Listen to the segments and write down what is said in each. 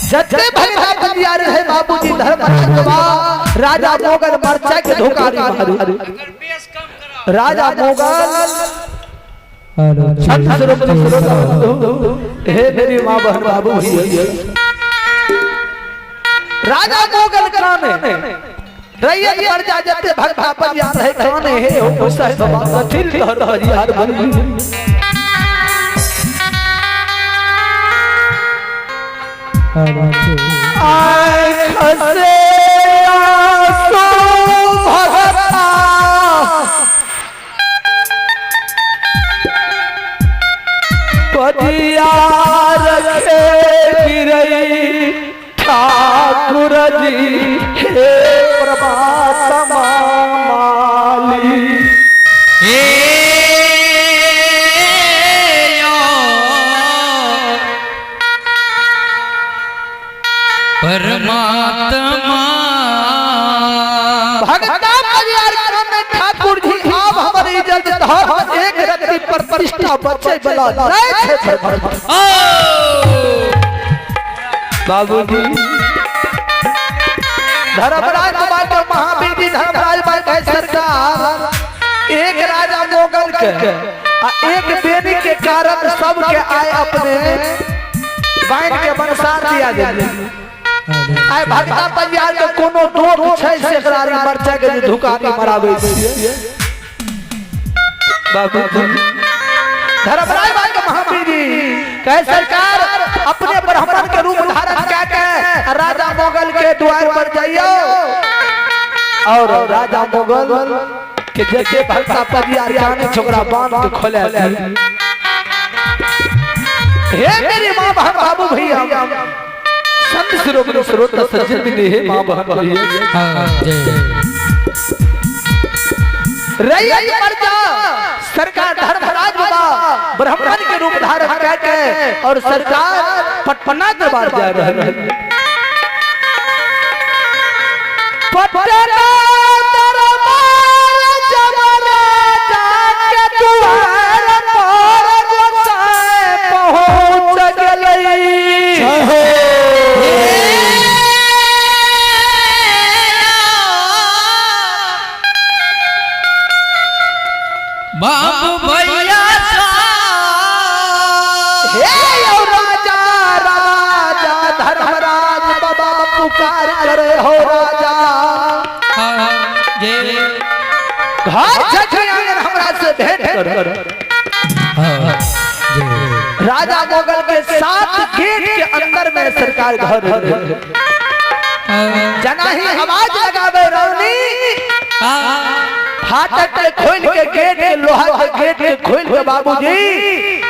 जते भगता बलिया रहे बाबूजी धर्मराज बाबा राजा मोगल मरचा के धोखारी मारू। राजा मोगल संत स्वरूप हे मेरी माँ बहन बाबू भैया, राजा मोगल काने रैयत मर जा जते भगता बलिया रहे काने हे हो साहेब बाबा कथिल धर हरियार बनी। आए खसे आंसू भगता पदिया रखे गिरई ठाकुर जी हे परमात्मा माली। हे यो परमात्मा भगता परिवार क्रम में ठाकुर जी आब हमर इज्जत धर्म एक रत्ती पर प्रतिष्ठा बचे बला नहीं छे परमात्मा। बाबूजी धर्मराज बाबा के महावीर जी धर्मराज बाबा के सरकार एक राजा मोगल के आ एक बेनी के कारण सबके आए अपने बांध के बनसार दिया दे। आए भगता परिवार के कोनो दोष छै से एकरा मरचा के जे धुकानी मराबै छियै। बाबूजी धर्मराज बाबा के महावीर जी कहे सरकार अपने ब्राह्मण के रूप धारण कह के राजा मोगल के द्वार पर जाइयो और राजा मोगल के जैसे भगता परियार काने छोकरा बांध के खोले। हे मेरी माँ बहन बाबू भैया संत शिरोमणि श्रोता सज्जन भी हे माँ बहन भैया रैयत मर जा सरकार धर्मराज बाबा ब्राह्मण के रूप धारण करके और सरकार पटना दरबार जा रहे हैं। पटना दरबार जब राजा के द्वार पर गोसाई पहुंच गेलै। बाबू भैया हे यो राजा राजा धर्मराज बाबा पुकार करे हो राजा घर छठी आंगन हमरा से भेंट कर। राजा मोगल के सात गेट के अंदर में सरकार घर जना ही आवाज लगावे रौनी फाटक के खोल के गेट के लोहा के गेट के खोल के बाबूजी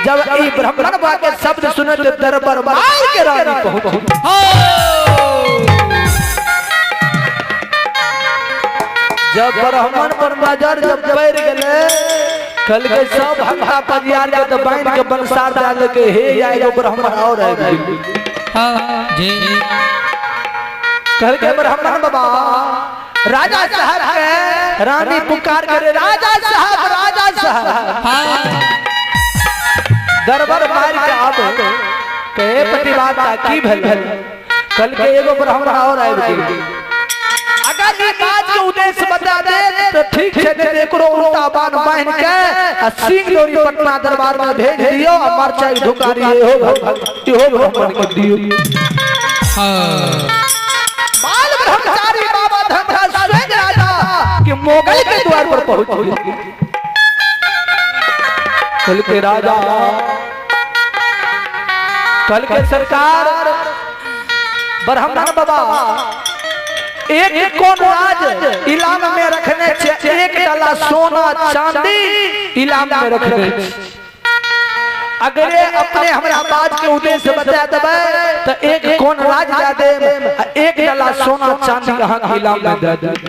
जब ई ब्राह्मण बा के शब्द सुने तो दरबार मार के रानी पहुंच। जब ब्राह्मण पर नजर जब पड़ गेले कल के सब हंगा परियार के तो बांध के बनसार डाल के हे आएगो ब्राह्मण और आएगो। कल के ब्राह्मण बाबा राजा साहब के रानी पुकार करे राजा साहब राजा साहब दरबार मार के आब कहे प्रतिवाद की भेल कल के एगो ब्राह्मण और आबि गेल। अगर ई बात के उद्देश्य बता दे तो ठीक छै, नहीं तो एकरो उल्टा बान बांध के आ सिंह डोरी पटना दरबार में भेज दियो आ मरचाई ढुकारी इहो इहो ब्राह्मण के दियो। बाल ब्रह्मचारी बाबा धर्मराज स्वयं राजा कि मोगल के द्वार पर पहुंच गए। कल के राजा कल के सरकार ब्राह्मण बाबा एक कोन राज इलाम में रखने छे, एक डला सोना चांदी इलाम में रखने छे। अगर ये अपने हमरा बात के उद्देश्य बता देबै तो एक कोन राज दे देब आ एक डला सोना चांदी अहाँ के इलाम में दे देब।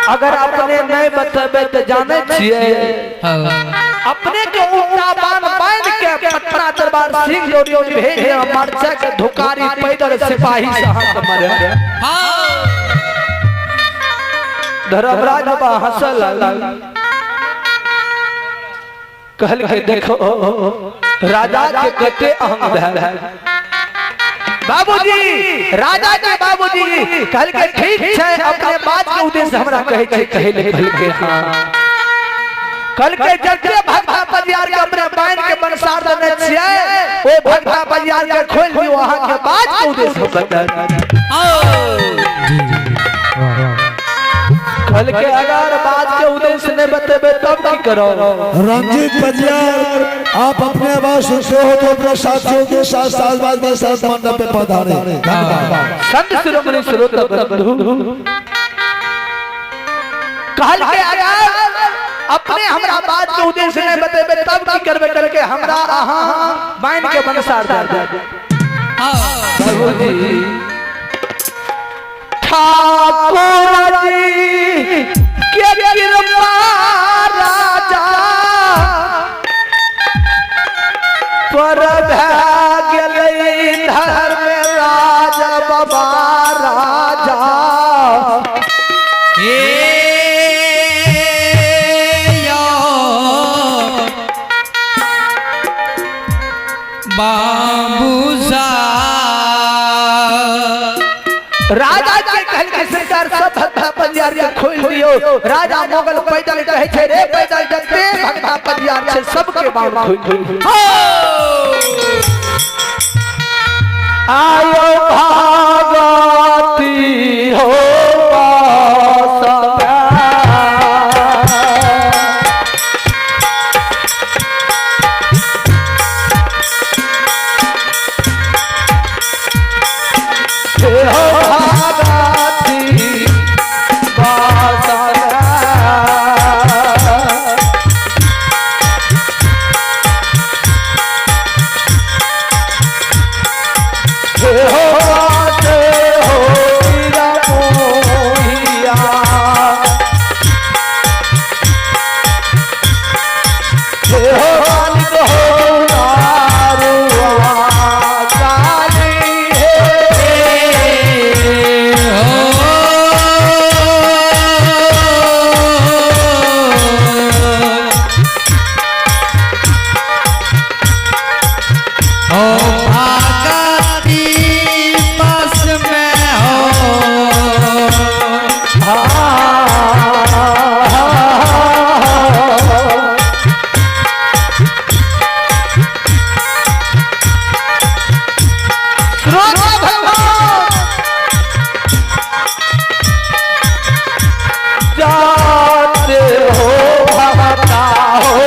अगर अपने नहीं बतेबै तो जाने छियै अपने के उल्टा बान बांध के पटना दरबार सिंह जोड़ी भेज दे मरचा के धुकारी पैदल सिपाही से हाथ मरे। धर्मराज बाबा हंसल कहल के देखो राजा के कते अहंग भेल बाबूजी, राजा के बाबूजी कहल के ठीक छै, अपने बात के उद्देश्य हमरा कहै छै, कहै ले कहल के हां। कल के जते भगता परियार के अपने बाइन के बनसार देने छियै, ओ भगता परियार के खोल दियो, अहाँ के बात के उद्देश्य बता। कल के अगर बात के उद्देश्य नहीं बतेबे तब की करो? रंजीत पजियार, आप अपने आवाज सुनते हो तो अपने साथियों के साथ साज के साथ मंडप पे पधारे। धन्यवाद। संत शिरोमणि श्रोता बंधु, कहल के अगर अपने हमरा बात के उद्देश्य नहीं बतेबे तब की करबे? करके हमरा अहाँ बाइन के बनसार दे। बाबूजी ठाकुर जी के कृपा राजा पर भै गेलै धर्म राज बाबा राजा। हे यो बाबू सा राजा के कहल के सरकार सब भगता पंजाब के खोल दियो। राजा मोगल पैदल कहै छै रे पैदल जते भगता पंजाब छै सबके बाम खोल दियो। आयो भागती हो बासना। हे हो भागती बासना। हे हो बाते हो हीरा मोहिया। हे हो मालिक हो दारुआ काली हे। हो भागती बस में हो। श्रोता भगवान जाते हो भगता हो।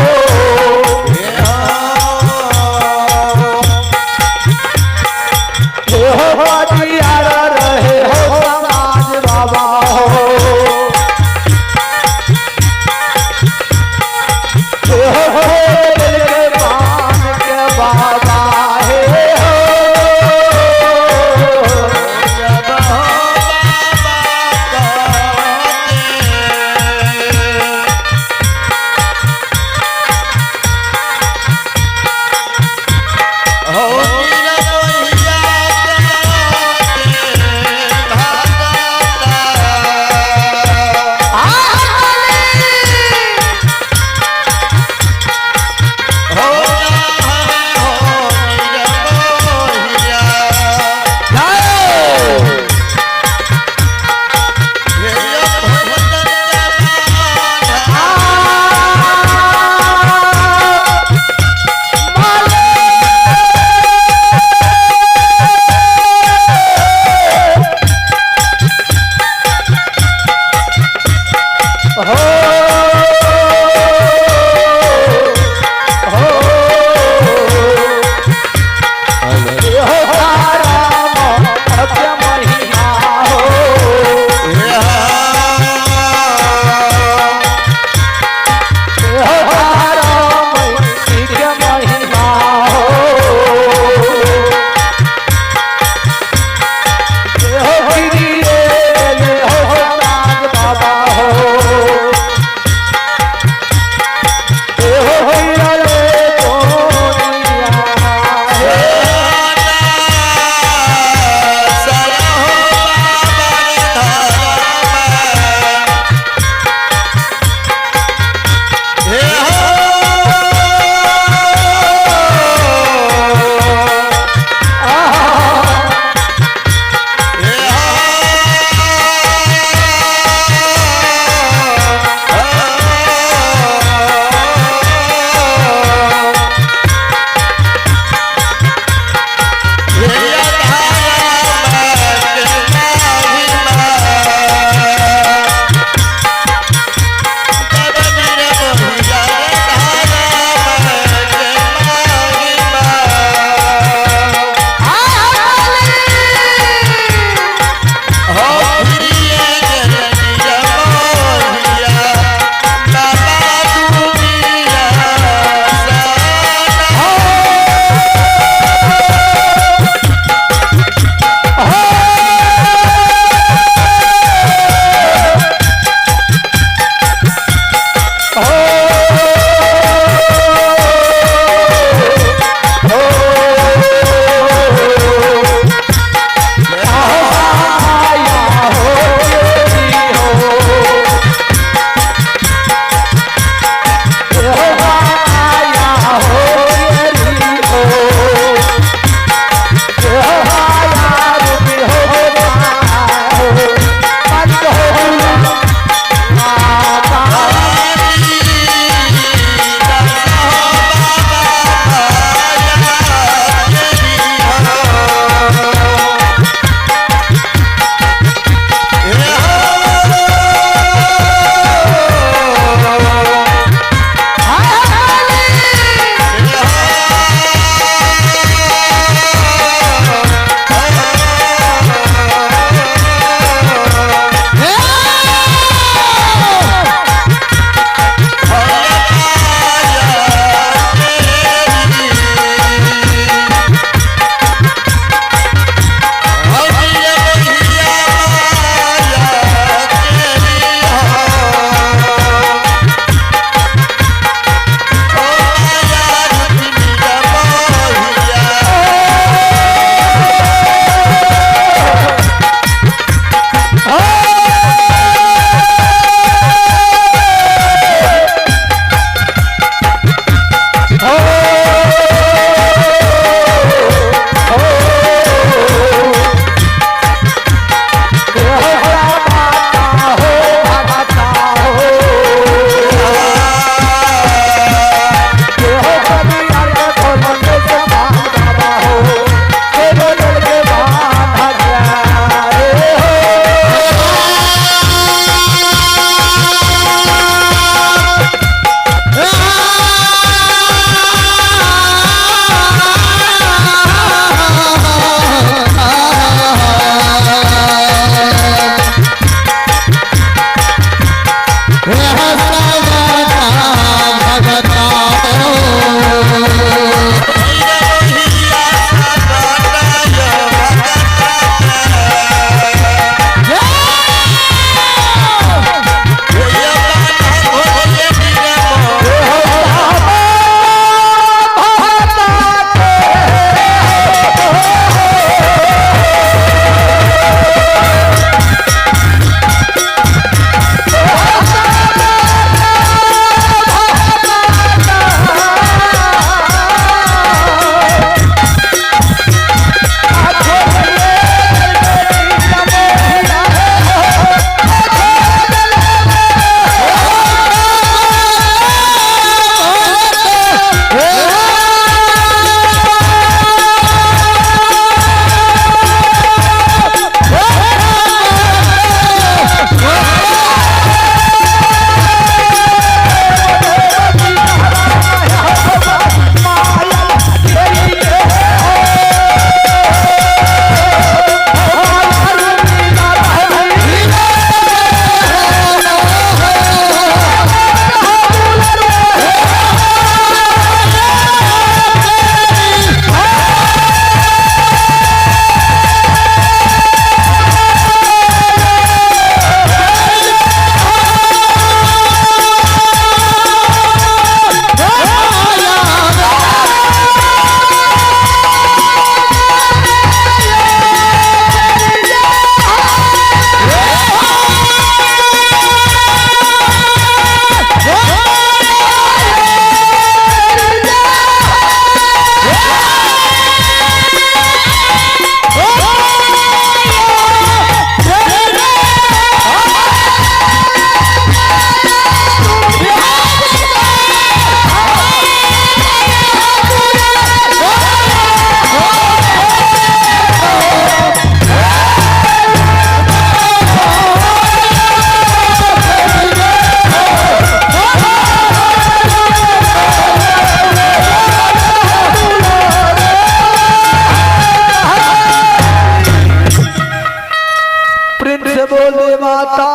से बोले माता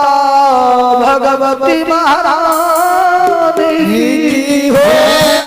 भगवती महाराज।